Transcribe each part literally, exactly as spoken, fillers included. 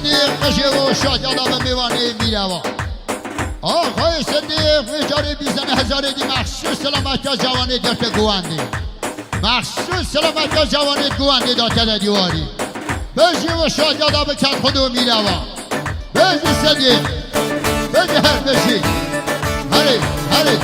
Qijê û şadiya da bi mêvanê mîreva. Axayê Sedîq vê carê bîst hezarê dî mexsûs selametiya cawanê derte guwendê. Mexsûs selametiya cawanê guwendê da tede dîwarî. Bijî û şadiya da bi ked xwedê û mîreva. Bijî Sedîq. Bijî her bijî. Herê, herê.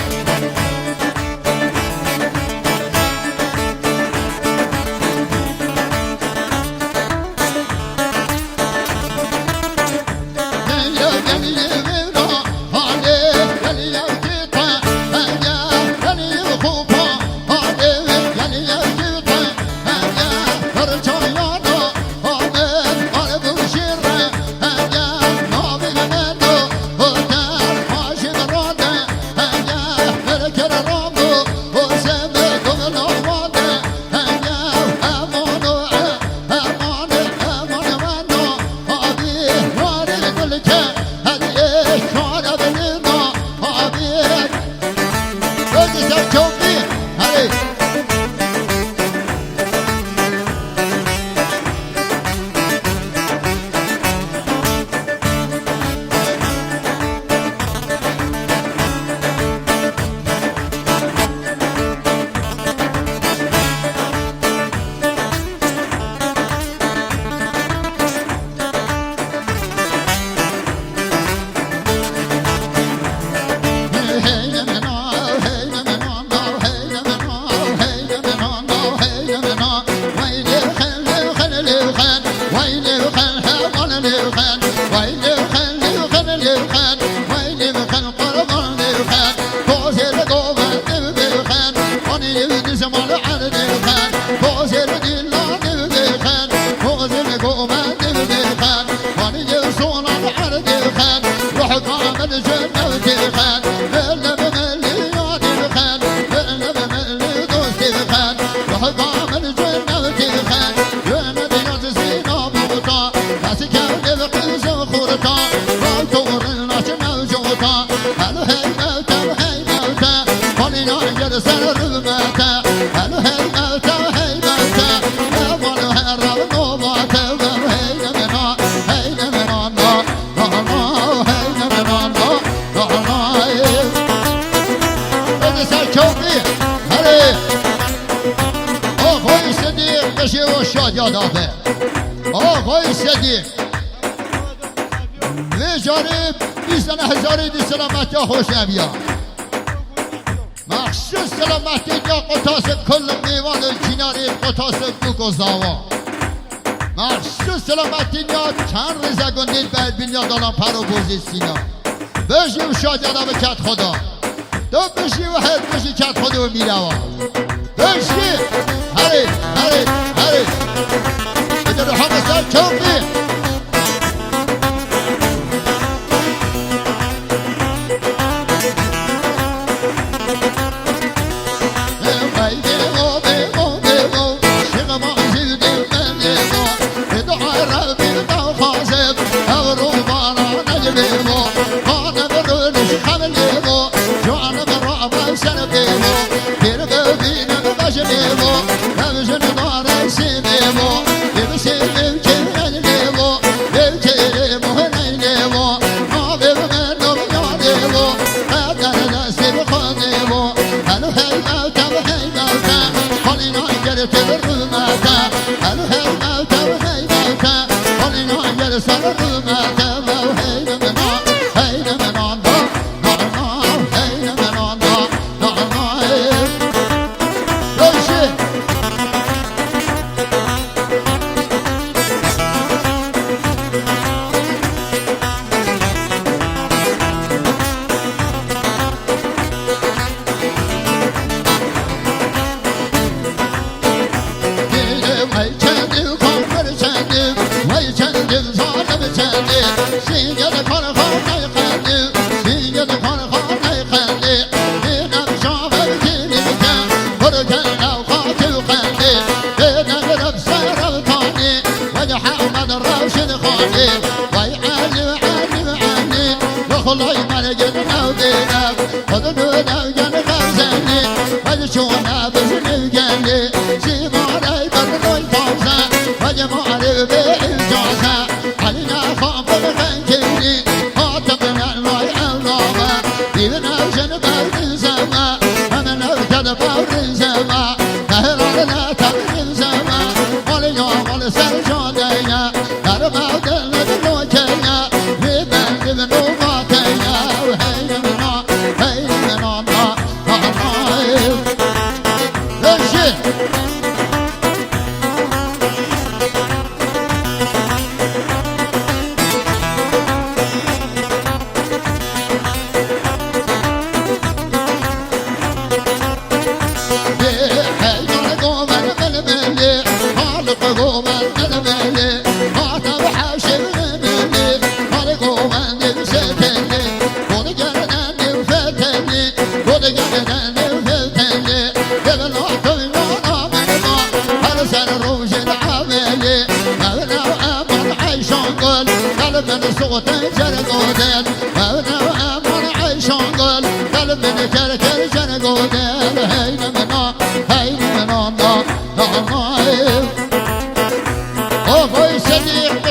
Hadi sen çok iyi. Hadi. Axayê Sedîq, qijê û şadiya da be. Axayê Sedîq. Vê carê bîst hezarê dî selametiya xweş eviya. Mexsûs selametî ya qutasê kul mêvan û cînarê qutasê bûk û zava. Mexsûs selametî ya çend rêze gundê ber bînya dalan per û bozê sîna. Bijî û şadiya da bi ked xwe da. Tu bijî û her bijî ked xwe da û mîrewa. Bijî. Herê, herê, herê. Bide ruha me ser çewqî.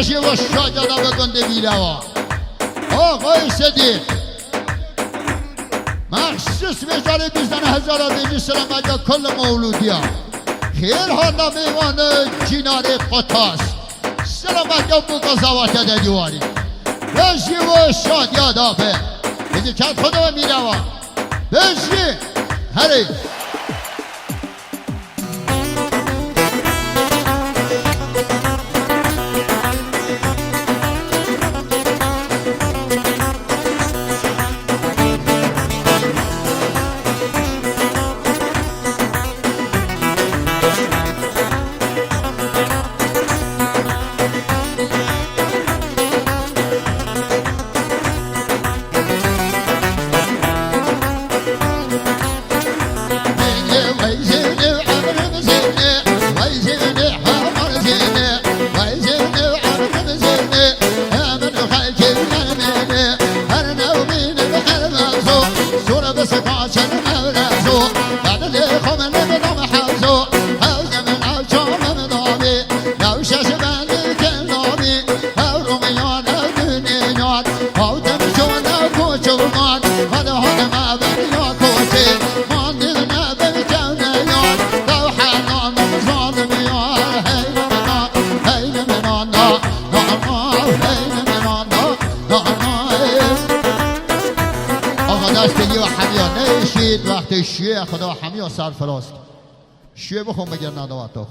Şêwe şadiya da be gundê Mîlewa. Axayê Sedîq. Mexsus vê carê bîst hezara bêjî, selametiya kul mewlûdiya. Xêr hata mêvanê Cînarê Qotas. Selametiya boka zawate de dîwarî. Bejî û şadiya da be. Êdî ked xwe de we Mîlewa. Bejî. Herê. Axa destê wî we hemiya neyşît, wextê şûyê Xweda hemiya serfiroz. Şûyê bixwe, migirne dawatox.